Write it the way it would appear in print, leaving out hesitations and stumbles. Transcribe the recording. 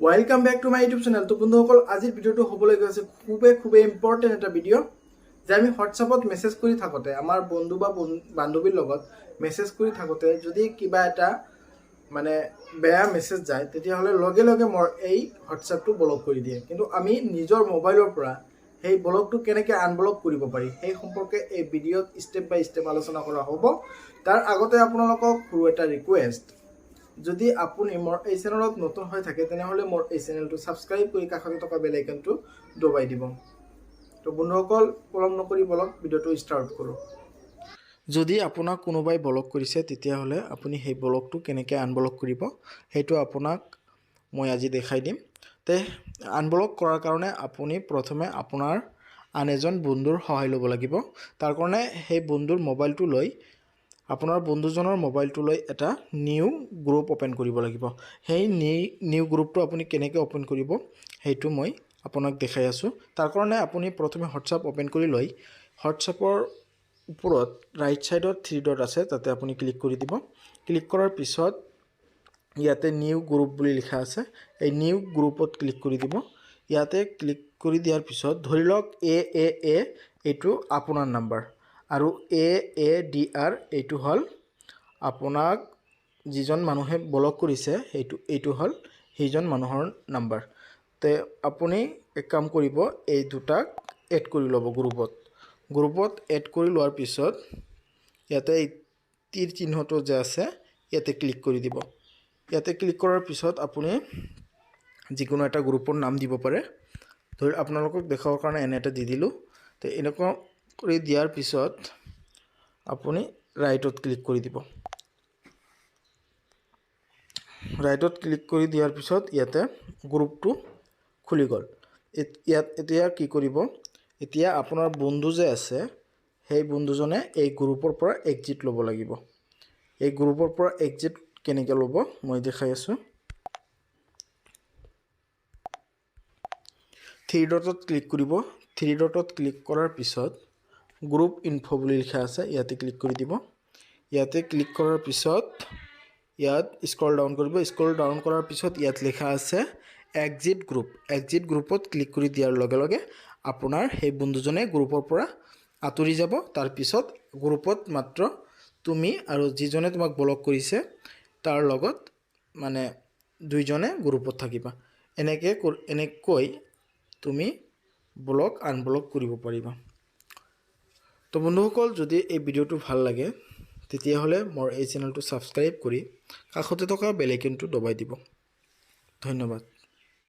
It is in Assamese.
Welcome back to my YouTube channel. তো বন্ধুসকল, আজিৰ ভিডিঅ'টো হ'বলৈ গৈ আছে খুবেই খুবেই ইম্পৰ্টেণ্ট এটা ভিডিঅ' যে আমি হোৱাটছআপত মেছেজ কৰি থাকোঁতে, আমাৰ বন্ধু বা বান্ধৱীৰ লগত মেছেজ কৰি থাকোঁতে যদি কিবা এটা মানে বেয়া মেছেজ যায়, তেতিয়াহ'লে লগে লগে মোৰ এই হোৱাটছআপটো ব্লক কৰি দিয়ে। কিন্তু আমি নিজৰ মোবাইলৰ পৰা সেই ব্লকটো কেনেকৈ আনব্লক কৰিব পাৰি, সেই সম্পৰ্কে এই ভিডিঅ'ত ষ্টেপ বাই ষ্টেপ আলোচনা কৰা হ'ব। তাৰ আগতে আপোনালোকক সৰু এটা ৰিকুৱেষ্ট, যদি আপুনি মোৰ এই চেনেলত নতুন হৈ থাকে, তেনেহ'লে মোৰ এই চেনেলটো ছাবস্ক্ৰাইব কৰি কাষতে থকা বেল আইকনটো দবাই দিব। তো বন্ধুসকল, পলম নকৰি বলক, ভিডিঅ'টো ষ্টাৰ্ট কৰোঁ। যদি আপোনাক কোনোবাই ব্লক কৰিছে, তেতিয়াহ'লে আপুনি সেই ব্লকটো কেনেকৈ আনব্লক কৰিব, সেইটো আপোনাক মই আজি দেখাই দিম। তে আনব্লক কৰাৰ কাৰণে আপুনি প্ৰথমে আপোনাৰ আন এজন বন্ধুৰ সহায় ল'ব লাগিব। তাৰ কাৰণে সেই বন্ধুৰ মোবাইলটো লৈ, আপোনাৰ বন্ধুজনৰ মোবাইলটো লৈ এটা নিউ গ্ৰুপ অ'পেন কৰিব লাগিব। সেই নিউ গ্ৰুপটো আপুনি কেনেকৈ অ'পেন কৰিব, সেইটো মই আপোনাক দেখাই আছোঁ। তাৰ কাৰণে আপুনি প্ৰথমে হোৱাটছআপ অ'পেন কৰি লৈ হোৱাটছআপৰ ওপৰত ৰাইট ছাইডত থ্ৰী ডট আছে, তাতে আপুনি ক্লিক কৰি দিব। ক্লিক কৰাৰ পিছত ইয়াতে নিউ গ্ৰুপ বুলি লিখা আছে, এই নিউ গ্ৰুপত ক্লিক কৰি দিব। ইয়াতে ক্লিক কৰি দিয়াৰ পিছত ধৰি লওক এ এ এ এইটো আপোনাৰ নাম্বাৰ আৰু এ এ ডি আৰ এইটো হ'ল আপোনাক যিজন মানুহে ব্লক কৰিছে, এইটো হ'ল সেইজন মানুহৰ নাম্বাৰ। তে আপুনি এক কাম কৰিব, এই দুটাক এড কৰি ল'ব গ্ৰুপত। গ্ৰুপত এড কৰি লোৱাৰ পিছত ইয়াতে এই তীৰ চিহ্নটো যে আছে, ইয়াতে ক্লিক কৰি দিব। ইয়াতে ক্লিক কৰাৰ পিছত আপুনি যিকোনো এটা গ্ৰুপৰ নাম দিব পাৰে। ধৰি আপোনালোকক দেখুৱাবৰ কাৰণে এনে এটা দি দিলোঁ। তো এনেকুৱা কৰি দিয়াৰ পিছত আপুনি ৰাইটত ক্লিক কৰি দিব। ৰাইটত ক্লিক কৰি দিয়াৰ পিছত ইয়াতে গ্ৰুপটো খুলি গ'ল। ইয়াত এতিয়া কি কৰিব? এতিয়া আপোনাৰ বন্ধু যে আছে, সেই বন্ধুজনে এই গ্ৰুপৰ পৰা এক্সিট ল'ব লাগিব। এই গ্ৰুপৰ পৰা এক্সিট কেনেকৈ ল'ব, মই দেখাই আছোঁ। থ্ৰী ডটত ক্লিক কৰিব। থ্ৰী ডটত ক্লিক কৰাৰ পিছত গ্ৰুপ ইনফ' বুলি লিখা আছে, ইয়াতে ক্লিক কৰি দিব। ইয়াতে ক্লিক কৰাৰ পিছত ইয়াত স্ক্ৰল ডাউন কৰিব। স্ক্ৰল ডাউন কৰাৰ পিছত ইয়াত লিখা আছে এক্সিট গ্ৰুপ। এক্সিট গ্ৰুপত ক্লিক কৰি দিয়াৰ লগে লগে আপোনাৰ সেই বন্ধুজনে গ্ৰুপৰ পৰা আঁতৰি যাব। তাৰপিছত গ্ৰুপত মাত্ৰ তুমি আৰু যিজনে তোমাক ব্লক কৰিছে, তাৰ লগত মানে দুইজনে গ্ৰুপত থাকিবা। এনেকৈ তুমি ব্লক আনব্লক কৰিব পাৰিবা। তো বন্ধুসকল, যদি এই ভিডিঅ'টো ভাল লাগে, তেতিয়াহ'লে মোৰ এই চেনেলটো ছাবস্ক্ৰাইব কৰি কাষতে থকা বেল আইকনটো দবাই দিব। ধন্যবাদ।